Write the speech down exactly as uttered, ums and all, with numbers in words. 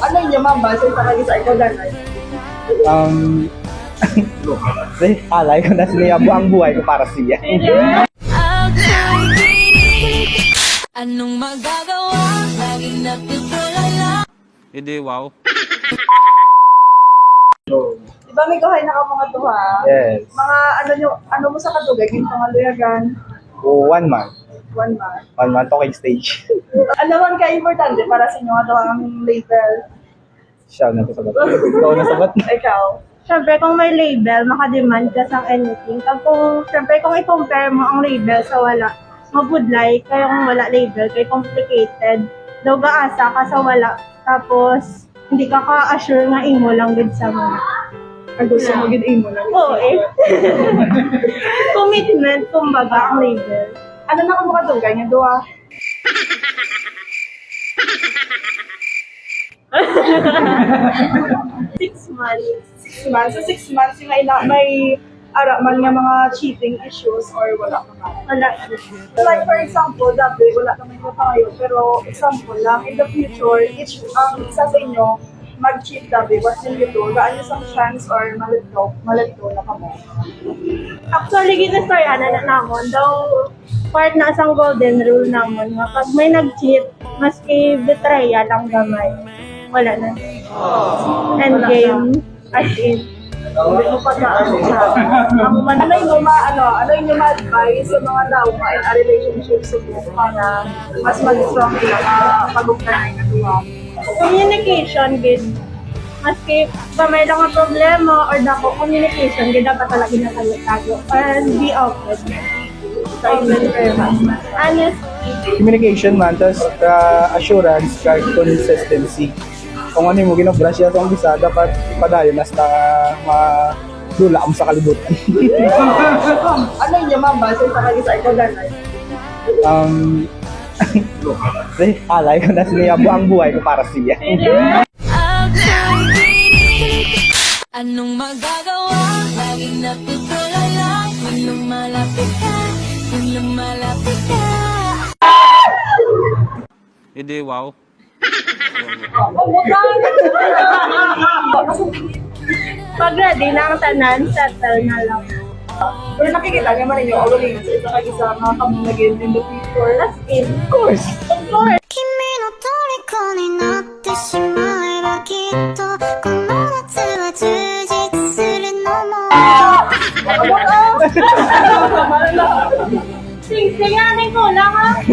Ano inyo, ma'am, ba? Sa isa ka isa, ikaw, Danay? Um, eh, alay ko na siya. Ang buhay ko para siya. Anong magagawa? Laging natutulala. Hindi, wow. Di ba may kahay na ka mga duha? Yes. Mga ano nyo, ano mo sa kadugay? Yung pangaluyagan? O, one month. One month. One month talking stage. Ano man ka importante para sa inyo nga duha ang label? Siya na sabat. Ikaw na sabat. Ikaw? Siyempre, kung may label, makademand ka sa anything. Kag kung, siyempre, kung i-compare mo ang label sa wala, mabudlay, kaya kung wala label, kay complicated. Daw gaasa ka sa wala, tapos hindi ka ka-assure nga imo lang gid sa wala. Ang gusto mo gid imo lang. Oo eh. Commitment, kumbaga, ang label. Ano na ka makadugay nga duha? Six months. Six months. So, six months yung ina, may ara man nga mga cheating issues or wala pa man? Wala. Like, for example, dati wala kami na tayo, pero example lang, in the future, each, ang isa sa inyo, mag-cheat dati, what will you do? Gaan niyo sang chance or maladto, maladto na kamo? Actually, ginastoryahan na namon. Daw, part na sang golden rule namon nga pag may nag-cheat, maski betrayal lang gamay, wala na. Endgame, as in. Hindi mo pagkaano siya. Ang man, ano yung ma, ano, ano yung ma-advise sa mga tao nga in a relationship sa para mas mag-strong sila, ah, pag-ugnayan na duha? Communication, gid. Maski gamay lang ang problema or dako, communication, gid dapat talaga ginatago-tago. And be open. Open for much. Honest. Communication man, tas uh, assurance, kag consistency. Kung ano mo ginobra siya sa umpisa, dapat padayon hasta madula ang sa kalibutan. Ano inyo, ma'am, ba? Sa isa ka isa, ikaw, Danay? Um, eh, alay ko na siya. Ang buhay ko para siya. Anong magagawa? Laging natutulala. Kung lumalapit ka, kung lumalapit ka. Hindi, wow. Pag ready na ang tanan, settle na lang. Pero nakikita niyo man ninyo, ang galing sa isa ka isa, mga kamo nag-end in the future. As in, Of course. Of course. 君の虜になってしまえばきっとこの夏は充実するのも Sing-sing nga, ning kulang, ha?